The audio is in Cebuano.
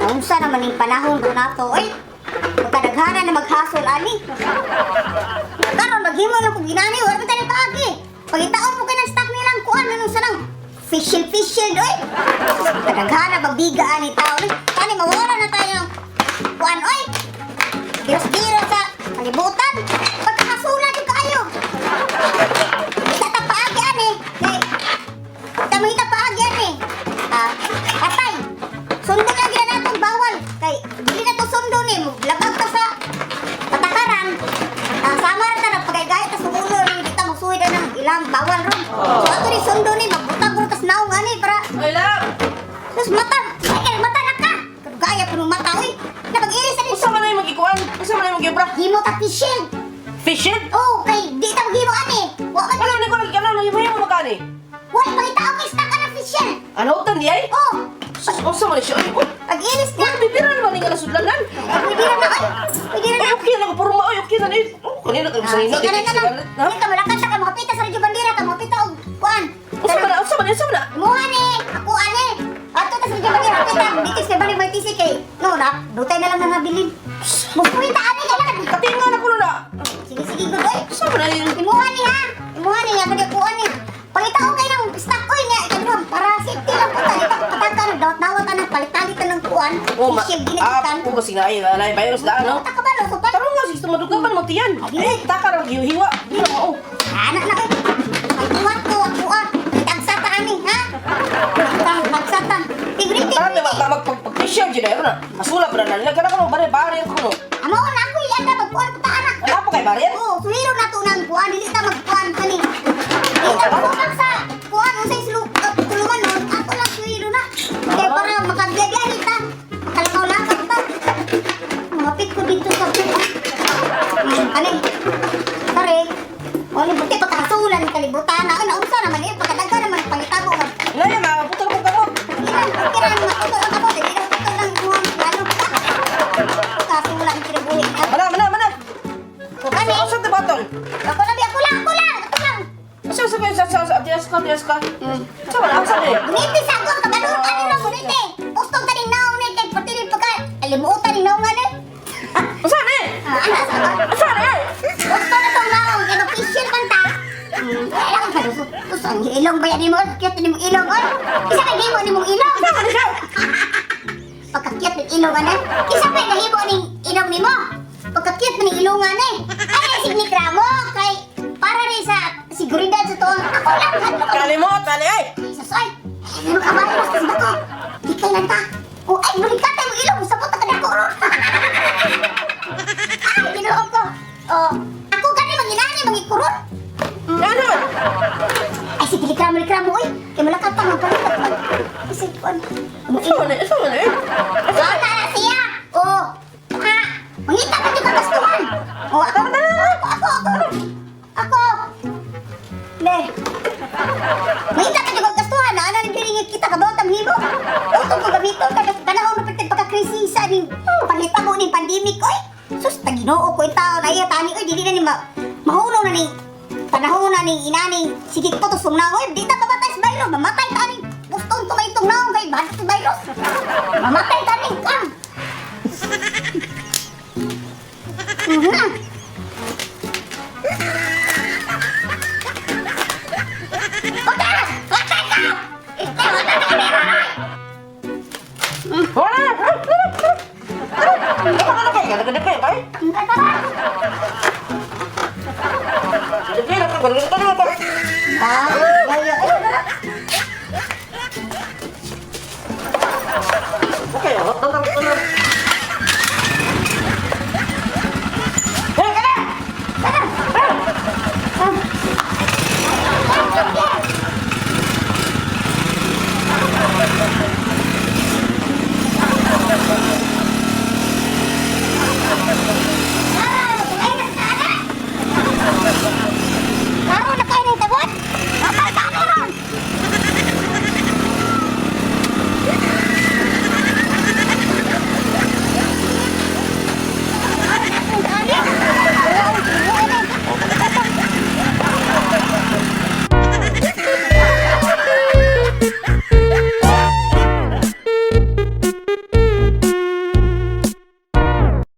Naunsa naman ning panahon do nato oy. Pagkadaghanan na maghasol ani. Karon maghimo lang kog ginani, wala man tayo paagi. Pagitaon mo kay ng stock nilang kuan anong sanang facial facial oy. Kadaghanan magbiga ani tao. Tani mawala na tayo ng kuan oy. Diros-diros sa kalibutan. Pagkakasulan yung kaayo. Kita ta paagi ani. Kay Tama kita paagi ani. Ah, patay. Sundo lang gina natong bawal. Kay dili na to sundo ni mo. Labag ta sa patakaran. Ah, sama ra ta na pagaygay ta sumulo rin kita mosuwid na ng ilang bawal ron. So ato ni sundo ni magbutang ro tas naong ani para Ay, love! sus mata. Ay, mata na ka. Kaya puno mata oy. Napag-iris ani. Unsa man ay magikuan? Unsa man ay magyobra? Himo ta fish shield. Fish shield? Oh, kay di ta maghimo ani. Wa man Ano ni ko lagi ano himo magani? wala pangitao kay stock ka ng fish shield. Ano utan di ay? Oh, Sus, unsa man ni siya? Ay, oh, pag-iris na. wala bibira naman ni nga nasudlanan. Pwede na na, oy. Pwede na Ay, na. okay lang porma oy, okay na ni. Oh, kanina ka sa Ah, ina. sige na lang. Hindi ka malakas ka makapita sa Radyo Bandera ka makapita og kuan. Unsa man na? Unsa man? Unsa man na? Muha ni, ako ani. Ato ta sa Radyo Bandera, kapita dito sa Balik Martisi kay no na, dutay na lang na nabilin. Mukuwita ani ka lang. Katinga na kuno na. Sige sige good oy. Unsa man ay? Imuha ni ha. Imuha ni ako di kuan ni. Pangitao kay ng stock oy nga ikadrum para safety lang po ta. Dito pataka ng dawat-dawat ta ng palit-palit ta ng kuan. Oh, ma. Shield Ah, ginagitan. po kasi na ay, ay virus daan no. Ta ka ba no? Supat. Tarong nga sige madugapan mo tiyan. Eh, taka ra hiwa. Di na mao. Anak na oy. Pagkuwan ko, kuan. Tagsata ani ha. Tagsata. Tigritig. Tara ba ba mag pag fish shield jud ay na. Masula pa na nila kana kuno bare bare kuno. Amo na ako ianda magkuan ta anak. Wala pa kay barrier? Oo, suliro na to ng kuan dili ta magkuan kani. Dili ta magkuan sa kuan unsay sulu tulungan nun ako lang suliro na. Kay para makabiyabiyahe ta. Makalakaw-lakaw ta. Mapit ko dito sa kuan. Ani. Pare. Wala buti pagkakasulan ng kalibutan na naunsa naman eh pagkadaghan naman pangitabo nga. Ngaya ma putol ko kamot. Ilan, okay ra maputol ang kamot, dili na putol lang imong plano. Kasulan kinabuhi. Mana mana mana. Kani, Asa sa batol? ako lang, ako lang, ako lang, ako lang. Asa sa sa sa sa tias ka tias ka. Sa man asa ni? Guniti sa ako, tagalog ano lang guniti. Pustong taning naong ni kay pati rin pagka limutan ni naong ano. Asa ni? Ah, ana sa ako. Asa ni? Gusto na tong naong kay mag-facial man ta. Kailangan ka duso. Duso ang ilong ba yan mo? Cute ni mong ilong oy. Isa kay gimo ni mong ilong. Asa man siya? Pagka-cute ng ilong ano. Isa pa nahimo ning ilong nimo. Pagka-cute man ning ilong ano. Ay signikra mo kay para rin sa seguridad sa tuong ako lang hadlok ko. Kalimot ani ay. Jesus, ay! Ano ka ba? Mas ba ko? Hikay lang ta. O, ay, mulikatay mo ilong. Sabot ka na ko. Ay, ginoo ko. O, ako gani manginani, mangikuron. Ano man? Ay, sige, likramo, likramo, oy. Kay malakat pa, magpalikat pa. Isip ko, ano? Asa man ni? Asa man ni? Wala na siya. O, ha? Mangita ka di ka gastuhan. O, ako, ako, ako, ako. Ako. Le. Mangita ka di ka gastuhan. Ana ni diri kita ka ba tam himo? Utong ko gamiton ka panahon na pagka pagka-krisis ning panghitabo ning pandemic oy. Sus taginoo ko taon ay tani oy dili na ni ma mahuno na ni panahon na ning inaning sige ko to sumna oy di ta mamatay sa virus mamatay ta ning gustong to may itong naong kay bad sa virus mamatay ta ning kam. Patay! Patay ka! Ikaw, patay ka! Wala. Ano kay? Ganda kay kay. Ganda kay. Ah,